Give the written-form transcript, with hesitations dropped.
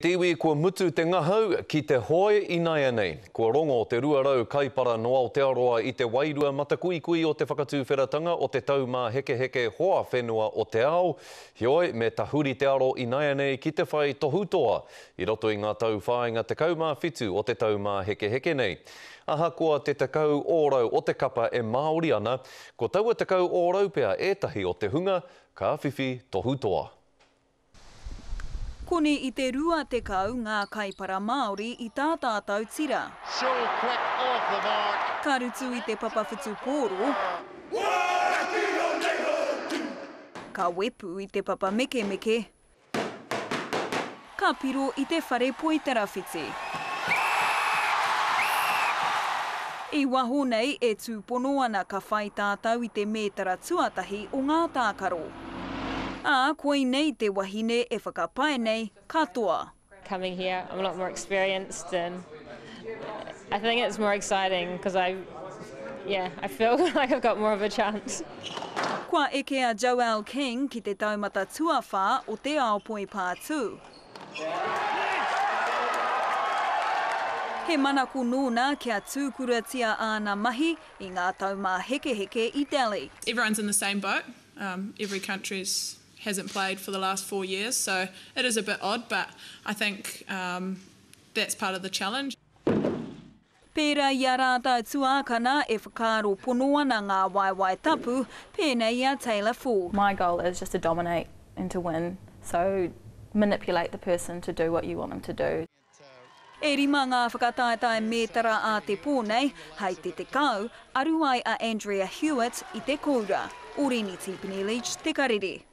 Te iwi kua mutu te ngahau ki te hoe inaianei. Kua rongo te 200 kaipara no Aotearoa i te wairua matakuikui o te whakatūwheratanga o te Taumāhekeheke Hoa Whenua o te Ao, heoi me tahuri te aro inaianei ki te whai tohutoa i roto i ngā tau whāinga 17 o te Taumāhekeheke nei. Ahakoa te 10 ōrau o te kapa e Māori ana, ko taua 10 ōrau pea ētahi o te hunga ka whiwhi tohutoa. Koni i te 20 ngā kaipara Māori i tā tātou tira. So quick off the mark. Ka rutu i te papa whutupōro. Ka wepu i te papa mekemeke. Ka piro i te whare poitarawhiti. I waho nei e tūpono ana ka whai tātou i te mētara tuatahi o ngā tākaro. Ā, koinei te wahine e whakapae nei ka toa. Coming here I'm a lot more experienced and I think it's more exciting because I yeah I feel like I've got more of a chance. Kua eke a Joelle King ki te taumata tuawhā o te ao poipātū. He manako nōna kia tūkuratia āna mahi i ngā taumāhekeheke i Delhi. Everyone's in the same boat, every country's hasn't played for the last four years so it is a bit odd but I think that's part of the challenge. Pērā i a rātou tuākana e whakaaro pono ana ngā waewae tapu, pēnei i a Taylor Ford. My goal is just to dominate and to win, so manipulate the person to do what you want them to do. E rima ngā whakataetae mētara a te pō nei, hei te 10, aru ai a Andrea Hewitt i te koura. Orini Tipene-Leach, Te Karere.